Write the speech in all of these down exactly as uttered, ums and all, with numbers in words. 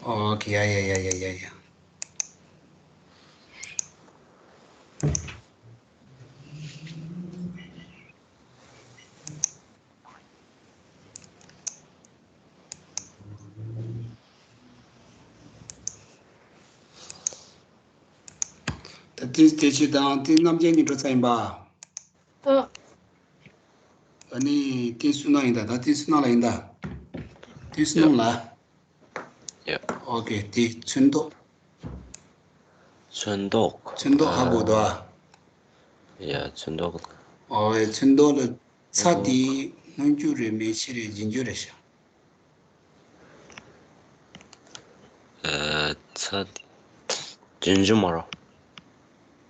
ཨོ་ཁེ། ཡ་ཡ་ཡ་ཡ་ཡ་ཡ། ད་ཏིས་བདེ་ཆེན་དང་ཏིས་རྣམ་རྒྱལ་གཉིས་འགྲོ་ཚར་ཡིན་པ། ཨ་ནི་ཏིས་བསོད་ནམས་ཡིན་ད། ད་ཏིས་བསོད་ནམས་ལགས་ཡིན་ད། ཏིས་བསོད་ནམས་ལགས། ཡ། ཨོ་ཁེ། ཏིས་ཚོན་མདོག་ཚོན་མདོག་ཚོན་མདོག་ཧ་གོ་འདུག་ཨ། ཡ། ཚོན་མདོག་ཨོ་ཡ། ཚོན་མདོག་ལ་ཚ་དེ་སྔོན་འཇུག་རེད། མེ་ཤི་རེད། རྗེས་འཇུག་རེད་ཤག་ཨ། ཚ་དེ་རྗེས་འཇུག་མ་རེད།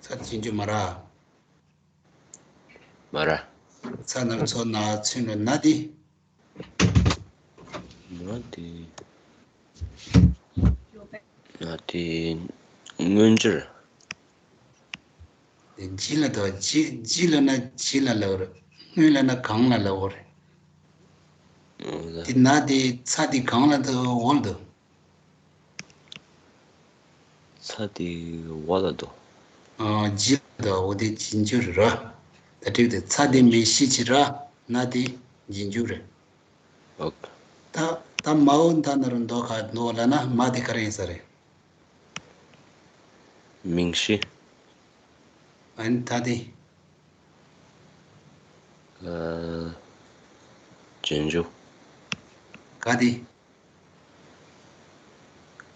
ཚ་དེ་རྗེས་འཇུག་མ་རེད། མ་རེད། ཚ་ན་རོ་ཚོ་ན་ཚོན་ལ་ན་དེ། ན་དེ། ན་དེ་སྔོན་འཇུག་རེད། རྗེས་ལ་དོ། རྗེས། རྗེས་ལ་ན་རྗེས་ལ་ལབ་རེད། སྔོན་ལ་ན་གང་ལ་ལབ་རེད། འོ་ད། དེ་ན་དེ་ཚ་དེ་གང་ལ་དོ། འོག་ལ་དོ། ཚ་དེ་འོག་ལ་དོ། ཨ། རྗེས་ལ་དོ། འོ་དེ་རྗེས་འཇུག་རེད་ར། ད་འགྲིག་དེ། ཚ་དེ་མེ་ཤི་བྱེད་ར། ན་དེ་རྗེས་འཇུག་རེད། ཨོ་ཁེ། ད་ད་མའོ་ད་ན་རོ་མདོ་ག་མདོ་ལ་ན་མ་དེ་ག་རེ་ཡིན་ས་རེད། མིང་གཞི། ཨན་ད་དེ། ཨ། རྗེས་འཇུག་ག་དེ།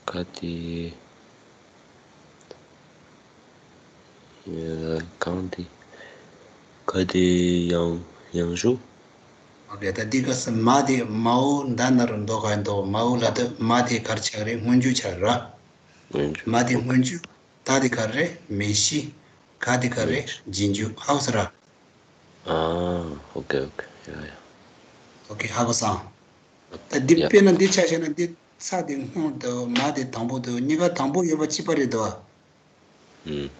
ག་དེ། ཡ། གང་དེ། ག་དེ་ཡང་ཡང་ཞུ། ཨོ་ཁེ། ད་འདི་ག་ས་མ་དེ་མའོ་ད་ན་རོ་མདོ་ག་མདོ། མའོ་ལ་དེ་མ་དེ་ག་རེ་ཆགས་རེད། སྔོན་འཇུག་ཆགས་ར། སྔོན་འཇུག་མ་དེ་སྔོན་འཇུག་ད་དེ་ག་རེ་རེད། མེ་ཤི། ག་དེ་ག་རེ་རེད། རྗེས་འཇུག་ཧ་གོ་སོང་ར། ཨ། ཨོ་ཁེ། ཨོ་ཁེ། ཡ་ཡ། ཨོ་ཁེ། ཧ་གོ་སོང་། ད་འདི་ཡ། དཔེར་ན་འདི་ཆ་བཞག་ན་འདི་ཚ་དེ་སྔོན་དུ། མ་དེ་དང་པོ་དུ། གཉིས་ཀ་དང་པོ་ཡོད་པ་གཅིག་པ་རེད་དོ། ཨུམ།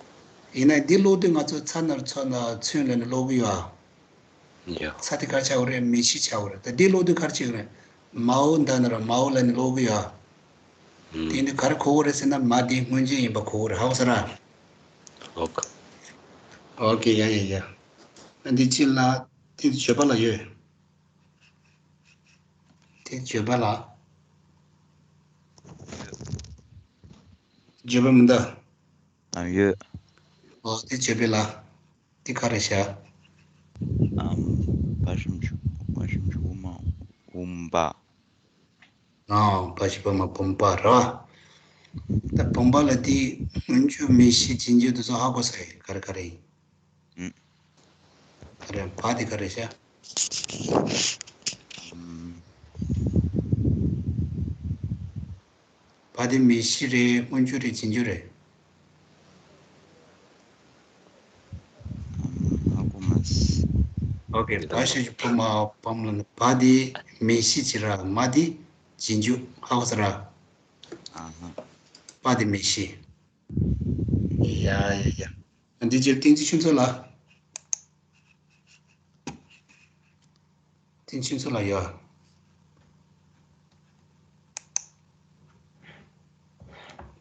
ཡིན་ན་འདི་ཀློག་དུས་ང་ཚོ་ཚ་ན་རོ་ཚོ་ན་ཚོན་ལ་ནི་ཀློག་གི་ཡོད་ཨ། ཡ། ཚ་དེ་ག་རེ་ཆགས་ཀྱི་རེད། མེ་ཤི་ཆགས་ཀྱི་རེད། ད་འདི་ཀློག་དུས་ག་རེ་བྱེད་ཀྱི་རེད། མའོ་ད་ན་རོ་མའོ་ལ་ནི་ཀློག་གི་ཡོད་ཨ། ཨུམ། དེ་ནི་ག་རེ་གོ་གི་རེད་ཟེར་ན་མ་དེ་སྔོན་འཇུག་ཡིན་པ་གོ་གི་རེད། ཧ་གོ་སོང་ར། ཨོ་ཁེ། ཨོ་ཁེ། ཡ་ཡ་ཡ། ཨ་འདི་ཕྱི་ལ་དེ་བརྗོད་པ་ལ་ཡོད། དེ་བརྗོད་པ་ལ། བརྗོད་པ་མི་འདུག་ཨ། ཡོད། ཨོ་དེ་བརྗོད་པ་ལ། དེ་ག་རེ་བྱ། ཨམ། བ་ཞབས་ཀྱུ། བ་ཞབས་ཀྱུ་བུ་མ་བུམ་པ། ཨ། བ་ཞབས་ཀྱུ་བ་མ་བུམ་པ་ར། ད་བུམ་པ་ལ་དེ་སྔོན་འཇུག་མེ་ཤི་རྗེས་འཇུག་དེ་ཚོ་ཧ་གོ་སོང་ངས། ག་རེ་ག་རེ་ཡིན། ཨུམ། ག་རེ། བ་དེ་ག་རེ་བྱ། ཨམ། བ་དེ་མེ་ཤི་རེད། སྔོན་འཇུག་རེད། རྗེས་འཇུག་རེད། ཨམ། ཧ་གོ་མ་སོང་། ཨོ་ཁེ། བ་ཞབས་ཀྱུ་བ་མ་བུམ་ལ་ནི་བ་དེ་མེ་ཤི་བྱེད་ར། མ་དེ་རྗེས་འཇུག་ཧ་གོ་སོང་ར། ཨ་ཧ། བ་དེ་མེ་ཤི། ཡ་ཡ་ཡ། འདི་རྗེས་བསྟན་འཛིན་ཆོས་མཚོ་ལགས། བསྟན་འཛིན་ཆོས་མཚོ་ལགས་ཡོད།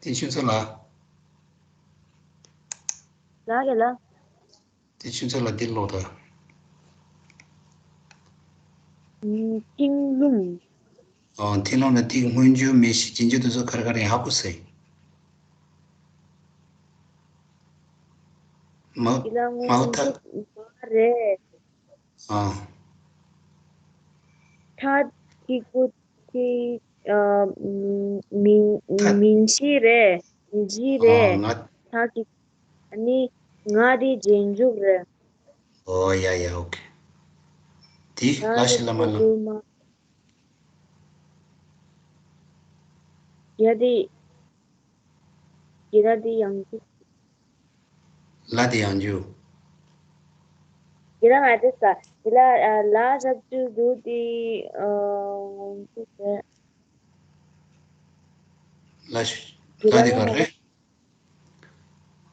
བསྟན་འཛིན་ཆོས་མཚོ་ལགས། ལགས་རེད་ལགས། བསྟན་འཛིན་ཆོས་མཚོ་ལགས་འདི་ཀློག་དང་། ཨུམ། མཐིང་ལྷུང་། ཨོ། མཐིང་ལྷུང་ལ་དེ་སྔོན་འཇུག་མེ་ཤི་རྗེས་འཇུག་དེ་ཚོ་ག་རེ་ག་རེ་ཡིན་ཧ་གོ་སོང་ངས། མ། དེ་ལ་མའོ་སྔོན་ད། འཇུག་མ་རེད། ཨ། ཐ་གི་གུ་གི། ཨ། མིང་། ཐ། མིང་གཞི་རེད། མིང་གཞི་ཨ། རེད། ང་། ཐ་གི། ཨ་ནི་ང་དེ་རྗེས་འཇུག་རེད། ཨོ་ཡ་ཡ། ཨོ་ཁེ། དེ་ང་ལ་ཤི་ལ་མ་ལ། དེ་མ། ཡ་དེ། ཡ་དེ་ཡང་འཇུག་ལ་དེ་ཡང་འཇུག་ཡིན་ན་ང་དེ་ས་ཡིན་ལ། ཨ། ལ་ཞབས་ཀྱུ་དུ་དེ། ཨ། ང་ཚོ་དེ། ལ་ཞུ། ཡིན་ལ་དེ་ལ་ག་ང་རེད།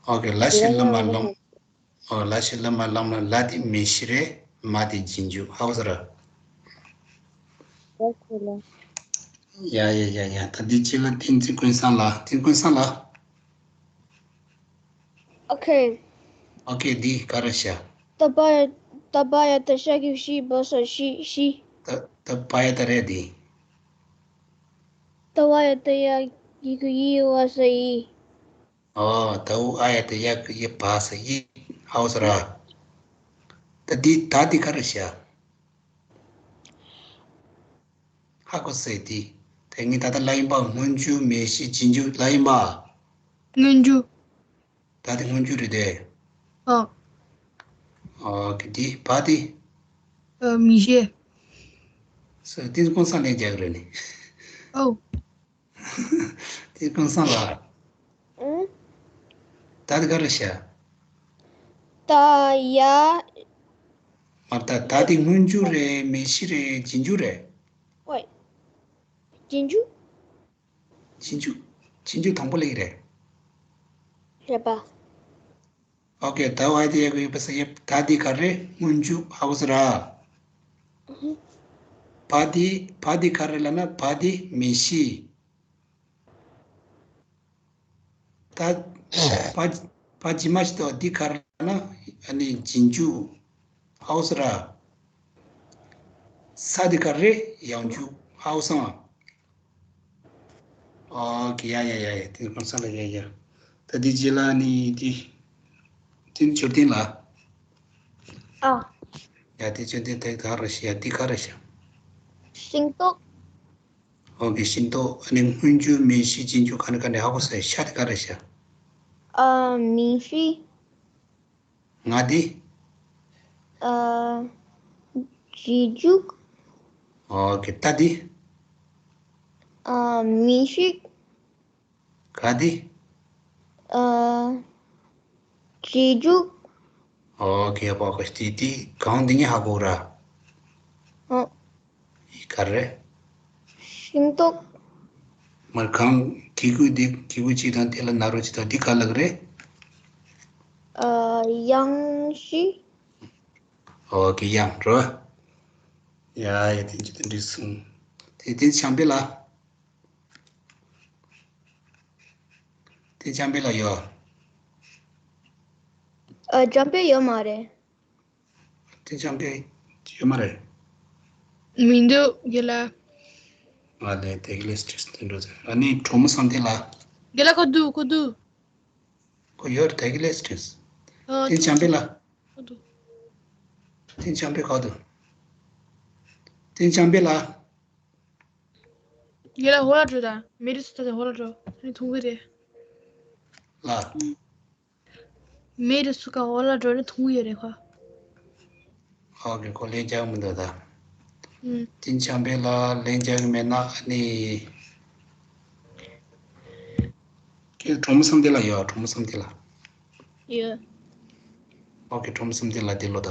ཨོ་ཁེ། ལ་ཡིན་ཞིག་ལ་ལ་མ་ང་ལོང་། ཨོ། ལ་ཞིག་ལ་མ་ལོང་ལ་ལ་དེ་མེ་ཤི་རེད། མ་དེ་རྗེས་འཇུག་ཧ་གོ་སོང་ར། ལ་ཞིག་ལ། ཡ་ཡ་ཡ་ཡ། ད་འདི་ཅི་ལ་བསྟན་འཛིན་ཀུན་བཟང་ལགས། བསྟན་འཛིན་ཀུན་བཟང་ལགས། ཨོ་ཁེ། ཨོ་ཁེ། འདི་ག་རེ་བྱ། ད་པ་ཡ། ད་པ་ཡ་ད་ཤ་གི་ཤི། བ་ས་ཤི་ཤི། ད་ད་པ་ཡ་ད་རེད་འདི། ད་བ་ཡ་ད་ཡ་གི་གུ་ཡི། བ་ས་ཡི། ཨོ། ད་འུ་ཨ་ཡ་ད་ཡ་གི་ཡི། བ་ས་ཡི། ཧའོ་ས་ར། ད་འདི་ད་འདི་ག་རེ་བྱ། ཧ་གོ་སོང་། དེ་དེ་ངས་ད་ལྟ་ལབ་ཡིན་པ། སྔོན་འཇུག་མེད་བཞི་རྗེས་འཇུག་ལབ་ཡིན་པ། སྔོན་འཇུག་ད་དེ་སྔོན་འཇུག་རེད་དེ། ཨ། ཨོ་ཁེ། འདི་བ་འདི། ཨ། མེད་བཞི། སོ། དེ་ཀུན་བཟང་ལན་རྒྱག་གི་རེད་ནི། ཨོ། དེ་ཀུན་བཟང་ལགས། ཨུ། ད་དེ་ག་རེ་བྱ། ད་ཡ། མ་ད་ད་དེ་སྔོན་འཇུག་རེད། མེད་བཞི་རེད། རྗེས་འཇུག་རེད། ཝེ། རྗེས་འཇུག་རྗེས་འཇུག་རྗེས་འཇུག་དང་པོ་སླེབས་ཀྱི་རེད། རེད་པ། ཨོ་ཁེ། ད་བ་ཡ་ད་ཡ་གི་ཡི། བ་ས་ཡི། ད་འདི་ག་རེ། སྔོན་འཇུག་ཧ་གོ་སོང་ར། ཨུ་ཧུ། བ་འདི་བ་འདི་ག་རེ་ལབ་ན། བ་འདི་མེད་བཞི། ད་བ་བ་རྗེས་མ་ཞིག་ཏུ་འདི་ག་རེ་ལབ་ན། ཨ་ནི་རྗེས་འཇུག་ཧ་གོ་སོང་ར། ས་འདི་ག་རེ། ཡང་འཇུག་ཧ་གོ་སོང་། ཨོ་ཁེ། ཡ་ཡ་ཡ་ཡ། དེ་ཀུན་བཟང་ལགས། ཡ་ཡ། ད་འདི་རྗེས་ལ་ནི་འདི། དེ་མཆོད་རྟེན་ལགས། ཨ། ཡ། དེ་མཆོད་རྟེན་དེ་ག་རེ་བྱ། ཡ། འདི་ག་རེ་བྱ། ཤིང་ཏོག་ཨོ་ཁེ། ཤིང་ཏོག་ཨ་ནི་སྔོན་འཇུག་མེད་བཞི། རྗེས་འཇུག་ག་ནི་ག་ནི། ཧ་གོ་སོང་། ཤ་དེ་ག་རེ་བྱ། ཨ། མེད་བཞི། ང་འདི། ཨ། རྗེས་འཇུག་ཨོ་ཁེ། ད་འདི། ཨ། མེད་བཞི། ག་འདི། ཨ། རྗེས་འཇུག་ཨོ་ཁེ། ཧ་གོ་སོང་། དེ་དེ་གང་འདི་ངས་ཧ་གོ་ར། ཨ། འདི་ག་རེ། ཤིང་ཏོག་མར་གང་གི་གུ་འདི། གི་གུ་གཅིག་དང་དེ་ལ་ན་རོ་གཅིག་དང་། འདི་ག་ལབ་རེད། ཨ། དབྱངས་བཞི། ཨོ་ཁེ། དབྱངས་རོ། ཡ་ཡ། དེ་ཅི་དེ་འདྲ་གསུངས། དེ་དེ་བྱམས་པའི་ལ། དེ་བྱམས་པའི་ལ་ཡོད། ཨ། བྱམས་པའི་ཡོད་མ་རེད། དེ་བྱམས་པའི་ཡོད་མ་རེད། མི་འདུག་རྒན་ལགས། ཨ་ལས། དེ་གི་ལས་སི་ཊི་སི་དེ་འགྲོ་ཚེ། ཨ་ནི་གྲོ་མོ་བསམ་གཏན་ལགས། རྒན་ལགས་ཁོ་འདུག་ཁོ་འདུག་ཁོ་ཡོད་རེད། དེ་གི་ལས་སི་ཊི་སི། ཨ། དེ་བྱམས་པའི་ལ། ཁོ་འདུག་དེ་བྱམས་པའི་ཁོ་འདུག་དེ་བྱམས་པའི་ལ། ཡ་ལ་ཧོ་ལ་འགྲོ་ད། མེ་རི་སུ་ད་ཧོ་ལ་འགྲོ། ཨ་ནི་འཐུང་གི་རེད། ལ། མེ་རི་སུ་ཀ་ཧོ་ལ་འགྲོ་ནི་འཐུང་གི་ཡོད་རེད་ཁོ། ཨོ་ཁེ། ཁོ་ལན་རྒྱག་མི་འདུག་ད། ཨུམ། དེ་བྱམས་པའི་ལ་ལན་རྒྱག་གི་མེད་ན། ཨ་ནི། ཁྱེད་གྲོ་མོ་བསམ་གཏན་ལ་ཡོད། གྲོ་མོ་བསམ་གཏན་ལ། ཡོད། ཨོ་ཁེ། གྲོ་མོ་བསམ་གཏན་ལ་དེ་ལོ་ད།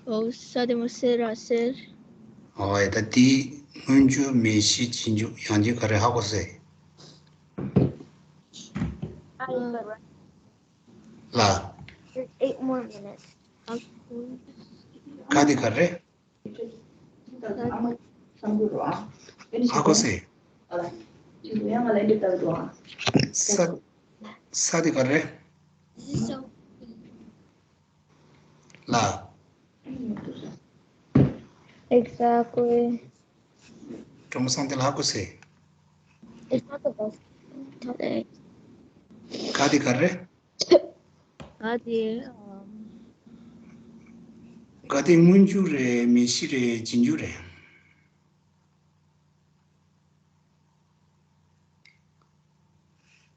ཨོ། ས་དེ་མོ་སེར་ར་སེར། ཨོ་ཡ། ད་དེ་སྔོན་འཇུག་མེད་བཞི། རྗེས་འཇུག་ཡང་འཇུག་ག་རེ། ཧ་གོ་སོང་། ལ། Just eight more minutes. ག་དེ་ག་རེ། ཧ་གོ་སོང་། ས། ས་དེ་ག་རེ། ལ། Exactly. གྲོ་མོ་བསམ་གཏན་ལ་ཧ་གོ་སོང་། It's not the best. ག་དེ་ག་རེ། ག་དེ། ཨམ། ག་དེ་སྔོན་འཇུག་རེད། མེད་བཞི་རེད། རྗེས་འཇུག་རེད།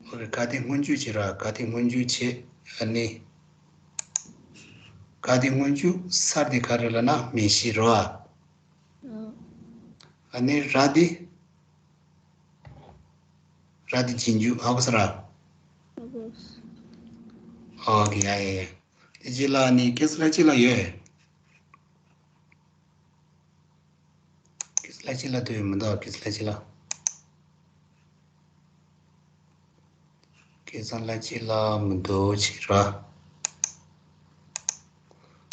ཨོ་རེད། ག་དེ་སྔོན་འཇུག་བྱེད་ར། ག་དེ་སྔོན་འཇུག་བྱེད། ཨ་ནི། ག་དེ་སྔོན་འཇུག། ས་དེ་ག་རེ་ལབ་ན་མེད་བཞི་རེད་པ། ཨ་ནི་ར་དེ། ར་དེ་རྗེས་འཇུག་ཧ་གོ་སོང་ར། ཧ་གོ་སོང་། ཨོ་ཁེ། ཡ་ཡ་ཡ། དེ་རྗེས་ལ་ནི་ཁྱེད་ཚོ་ལ་ཅི་ལ་ཡོད། ཁྱེད་ཚོ་ལ་ཅི་ལ་དོན་མི་འདུག་ཁྱེད་ཚོ་ལ་ཅི་ལ། ཁྱེད་ཚོ་ལ་ཅི་ལ་མི་འདུག་ཅི་ར།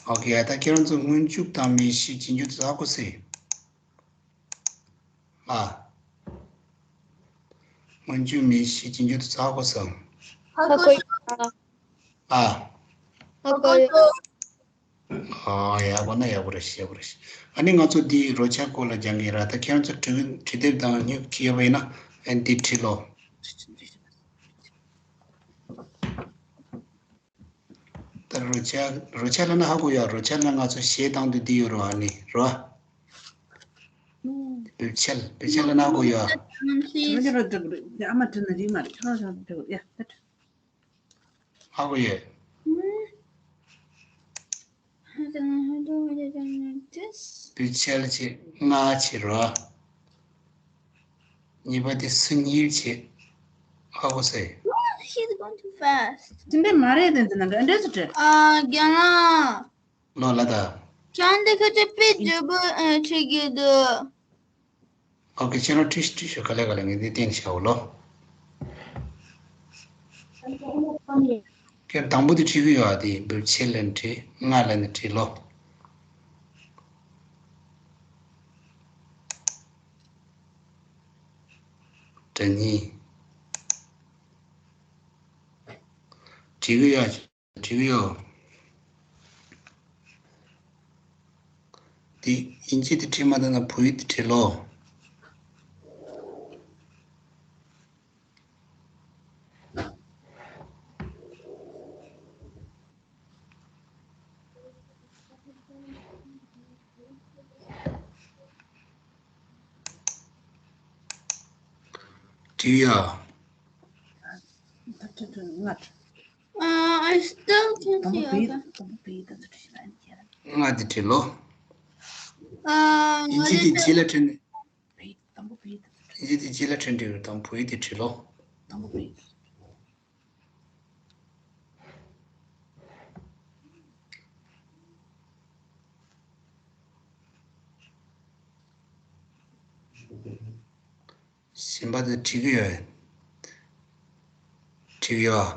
ཨོ་ཁེ། ཡ། ད་ཁྱེད་རང་ཚོ་སྔོན་འཇུག་དང་མེད་བཞི་རྗེས་འཇུག་དེ་ཧ་གོ་སོང་། སྔོན་འཇུག་མི་ཤེས་རྗེས་འཇུག་ཏུ་ཚ་ཧ་གོ་སོང་། ཧ་གོ་ཡོད། ཨ། ཧ་གོ་ཡོད། ཨ། ཡག་པོ་ན་ཡག་པོ་རེད་ཤེས། ཡག་པོ་རེད་ཤེས། ཨ་ནི་ང་ཚོ་འདི་རོལ་ཆ་སྐོར་ལ་སྦྱང་གི་ར། ད་ཁྱེད་རང་ཚོ་བྲི་བྲི་དེབ་དང་སྨྱུ་གུ་ཡོད་པ་ཡིན་ན་ཨ་འདི་བྲིས་ལོ། ད་རོལ་ཆ་རོལ་ཆ་ལབ་ན་ཧ་གོ་ཡོད། རོལ་ཆ་ལབ་ན་ང་ཚོ་གཞས་བཏང་དུས་འདི་ཡོད་རོ། ཨ་ནི་རོ། བེབ་ཆལ། བེབ་ཆལ་ལབ་ན་ཧ་གོ་ཡོད། རོལ་ཆ་རོལ་ཆ་རོལ་ཆ་ཨ་མ་བྲིས་ན་རིག་མ་རེད། ཁྱོད་རང་ཡ་ད་བྲིས། ཧ་གོ་ཡོད། བེབ་ཆལ་བྱེད། ང་བྱེད་རོ། གཉིས་པ་དེ་སུ་ཉིལ་བྱེད། ཧ་གོ་སོང་། She's going too fast. དེ་འདྲ་མ་རེད། དེ་འདི་ནང་ག་འདྲ་ཟེར་བྲིས། ཨ། རྒན་ལགས། ལོ་ལ་ད། ཁྱང་འདི་ཁ་ཆེ་དཔེ་བརྗོད་པོ་ཨ་ཁྲིད་ཀྱི་འདུག་ཨོ་ཁེ། ཁྱེད་རང་ཁྲིད་ཁྲིད་ཤོག་ག་ལེ་ག་ལེ་ངས་འདི་བསྟན་བྱའོ་ལོ། ཁྱེད་དང་པོ་དེ་ཁྲིད་གི་ཡོད་ཨ། དེ་བེབ་ཆལ་ལབ་ནས་བྲིས། ང་ལབ་ནས་བྲིས་ལོ། སྒྲ་སྙན། བྲིས་གི་ཡོད། བྲིས་ཡོད། འདི་དབྱིན་ཇི་དེ་བྲིས་མ་ཐུབ་ན་བོད་ཡིག་དེ་བྲིས་ལོ། བྲིས་ཡོད། Uh, I still can't see. ང་འདི་བྲིས་ལོ། Uh, དབྱིན་ཇི་དེ་རྗེས་ལ་བྲིས་ནས། དབྱིན་ཇི་དེ་རྗེས་ལ་བྲིས་འགྲིག་རེད། དང་བོད་ཡིག་དེ་བྲིས་ལོ། གཞན་པ་དེ་བྲིས་ཀྱི་ཡོད། བྲིས་ཀྱི་ཡོད།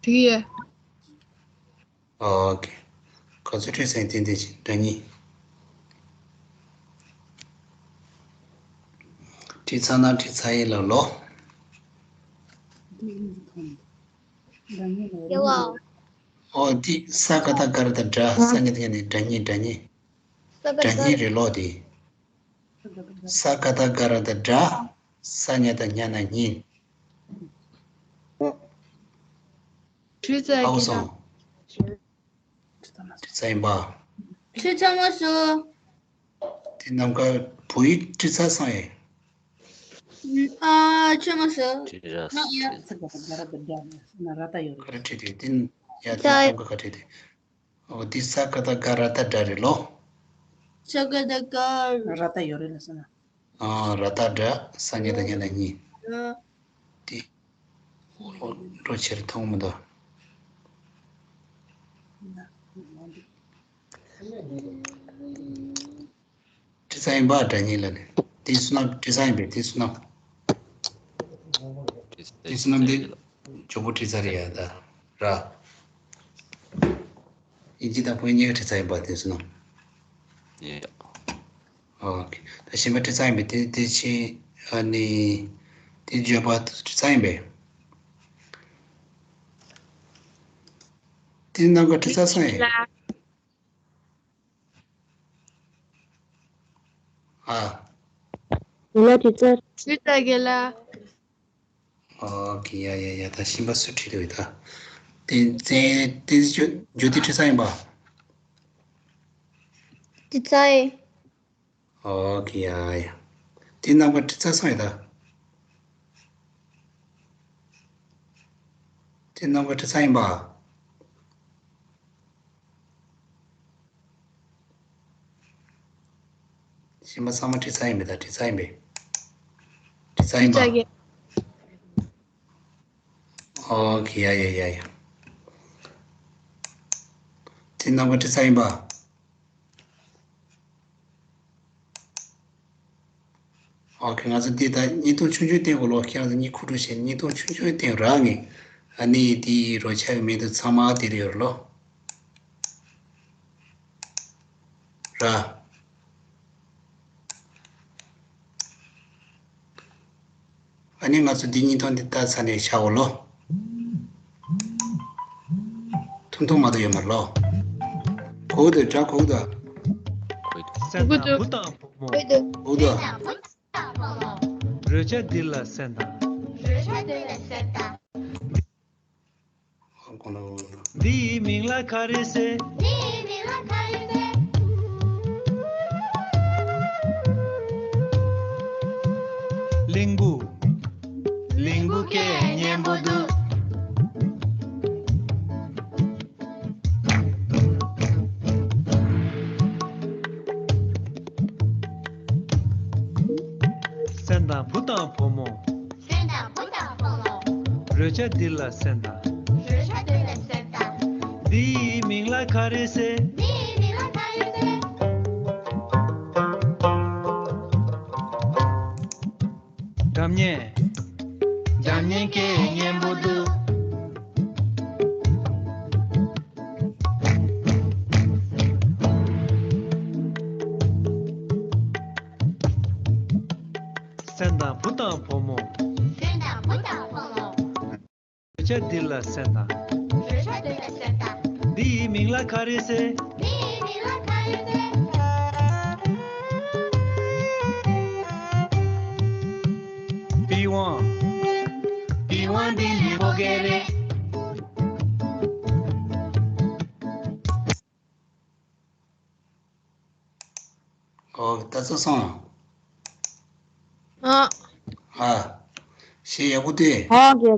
བྲིས་ཀྱི་ཡོད། ཨོ་ཁེ། ག་ཚོད་བྲིས་ཟིན། ཏན་ཏན་ཅིག་སྒྲ་སྙན། བྲིས་ཚར་ན་བྲིས་ཚར་ཡིན་ལབ་ལོ། ཨོ་འདི་ས་ག་བཏགས་སྒ་ར་བཏགས་སྒྲ། ས་ཉ་བཏགས་སྙ་ནི་སྒྲ་སྙན། སྒྲ་སྙན། སྒྲ་སྙན་རེད་ལོ་དེ། ས་ག་བཏགས་སྒ་ར་བཏགས་སྒྲ། ས་ཉ་བཏགས་སྙ་ན་སྙན། བྲིས་ཚར། ཨའོ་སོང་། བྲིས་ཚར་ཡིན་པ། བྲིས་ཚར་མ་སོང་། དེ་ནམ་མཁའ་བོད་ཡིག་བྲིས་ཚར་སོང་ཨེ། ཨ། བྲིས་མ་སོང་། བྲིས་ཚར། ང་ཡ། ས་ག་བཏགས་སྒ་ར་བཏགས་སྒྲ་ན་ར་བཏགས་ཡོད་རེད། ག་རེ་བྲིས་དུས་དེ་ཡ་དེ་ནམ་མཁའ་ག་བྲིས་དུས། འོ་འདི་ས་ག་བཏགས་སྒ་ར་བཏགས་སྒྲ་རེད་ལོ། ས་ག་བཏགས་སྒ། ར་བཏགས་ཡོད་རེད་ལ་ས་ན། ཨ། ར་བཏགས་སྒྲ། ས་ཉ་བཏགས་སྙ་ན་སྙན། ར། འདི། འགྲོ་ཕྱིར་མཐོང་མི་འདུག་བྲིས་ཚར་ཡིན་པ། སྒྲ་སྙན་ལ་ནི། དེ་བསོད་ནམས་བྲིས་ཚར་ཡིན་པས། དེ་བསོད་ནམས། དེ་བསོད་ནམས་འདི་མགྱོགས་པོ་བྲིས་ཚར་ཡ་ད་ར། དབྱིན་ཇི་དང་བོད་གཉིས་ཀ་བྲིས་ཚར་ཡིན་པ། དེ་བསོད་ནམས། ཡ། ཨོ་ཁེ། ད་གཞན་པ་བྲིས་ཚར་ཡིན་པས། དེ་དེ་ཕྱིན་ཨ་ནི་དེ་བརྗོད་པ་བྲིས་ཚར་ཡིན་པས། དེ་ནམ་མཁའ་བྲིས་ཚར་སོང་ཡིན། ཨ། རྒན་ལགས་བྲིས་ཚར། བྲིས་ཚར་རྒན་ལགས། ཨོ་ཁེ། ཡ་ཡ་ཡ། ད་གཞན་པ་སུ་བྲིས་འདུག་ད། དེ་ཚེ་དེ་ཇོ་ཇོ་དེ་བྲིས་ཚར་ཡིན་པ། བྲིས་ཚར་ཡིན། ཨོ་ཁེ། ཡ་ཡ། དེ་ནམ་མཁའ་བྲིས་ཚར་སོང་ཡ་ད། དེ་ནམ་མཁའ་བྲིས་ཚར་ཡིན་པ། གཞན་པ་ཚང་མ་བྲིས་ཚར་ཡིན་པས། ད་བྲིས་ཚར་ཡིན་པས། བྲིས་ཚར་ཡིན་པ། བྲིས་ཚར་གི། ཨོ་ཁེ། ཡ་ཡ་ཡ་ཡ། དེ་ནམ་མཁའ་བྲིས་ཚར་ཡིན་པ། ཨོ་ཁེ། ང་ཚོ་འདི་ད་བརྙན་ཐུང་ཆུང་ཆུང་བསྟན་དགོས་ལོ། ཁྱེད་རང་ཚོ་གཉིད་ཁུག་འགྲོ་བྱས་བརྙན་ཐུང་ཆུང་ཆུང་བསྟན་རག་ངེས། ཨ་ནི་འདི་རོལ་ཆ་གི་མིང་དུ་ཚང་མ་དེ་རེད་ཡོད་ལོ། ར། ཨ་ནི་ང་ཚོ་འདི་གཉིས་ཐོག་འདི་ལྟ་ཚ་ནས་བཞག་འོ་ལོ། ཐུང་ཐུང་མ་གཏོགས་ཡོད་མ་རེད་ལོ། གོ་གི་འདུག་སྒྲ་གོ་གི་འདུག་གསན་དང་བུ་དང་བུ་མོ། གོ་གི་འདུག་རོལ་ཆ་འདི་ལ་གསན་དང་། རོལ་ཆ་འདི་ལ་གསན་དང་། འདིའི་མིང་ལ་ག་རེ་ཟེར། འདིའི་མིང་ལ་ག་རེ་ཟེར། གླིང་བུ། གླིང་བུ་སྐད་སྙན་པོ་འདུག་གསན་དང་བུ་དང་བུ་མོ། གསན་དང་བུ་དང་བུ་མོ། རོལ་ཆ་འདི་ལ་གསན་དང་། རོལ་ཆ་འདི་ལ་གསན་དང་། འདིའི་མིང་ལ་ག་རེ་ཟེར། འདིའི་མིང་ལ་ག་རེ་ཟེར། སྒྲ་སྙན། སྒྲ་སྙན་སྐད་སྙན་པོ་འདུག་གསན་དང་བུ་དང་བུ་མོ། གསན་དང་བུ་དང་བུ་མོ། རོལ་ཆ་འདི་ལ་གསན་དང་། རོལ་ཆ་འདི་ལ་གསན་དང་། འདིའི་མིང་ལ་ག་རེ་ཟེར། འདིའི་མིང་ལ་ག་རེ་ཟེར། པི་ཝང་། པི་ཝང་འདི་ལི་པོ་གེ་རེད། ཨོ། ད་ཚོ་སོང་། ཨ། ཨ། ཤེས་ཡག་པོ་དེ། ཨོ་གེ།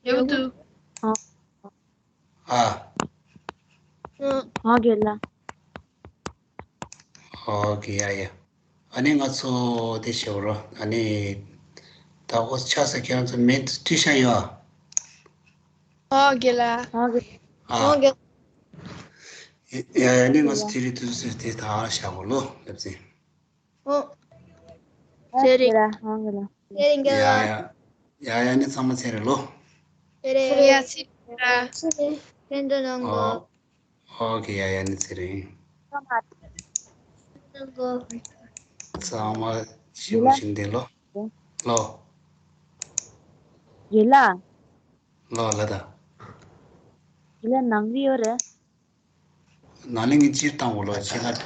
ཡག་པོ་འདུག་ཨ། ཨོ་གེ་ལ། ཨོ་གེ། ཡ་ཡ། ཨ་ནི་ང་ཚོ་དེ་བྱེད་རོགས། ཨ་ནི་ད་ཨོ་ཆགས་ས་ཁྱེད་རང་ཚོ་མེད་བྲིས་བཞག་ཡོད་ཨ། ཨོ་གེ་ལ། ཨོ་གེ། ཨ། ཨོ་གེ། ཡ་ཡ། ནི་ང་ཚོ་དེ་རིང་དུས་ཚོད་དེ་ད་བཞག་གོ་ལོ། ལབ་ཟིན། ཨོ། ཚེ་རིང་། ཚེ་རིང་གི་ཡ་ཡ། ཡ་ཡ། ནི་ཚང་མ་ཚེ་རིང་ལོ། ཚེ་རིང་། ཡ་ཚེ་རིང་། ཚེ་རིང་། ཕན་ཐོགས་གནང་གོ། ཨོ། ཨོ་གེ། ཡ་ཡ། ནི་ཚེ་རིང་། ཚང་མ་ཞེ་པོ་ཞིག་འདི་ལོ། ལོ། ཡེ་ལ། ལོ་ལ་ད། ཡེ་ལ་ནང་ལ་ཡོད་རེད། ནང་ལ་ངས་ཕྱིར་བཏང་གོ་ལོ། ཕྱི་ལ།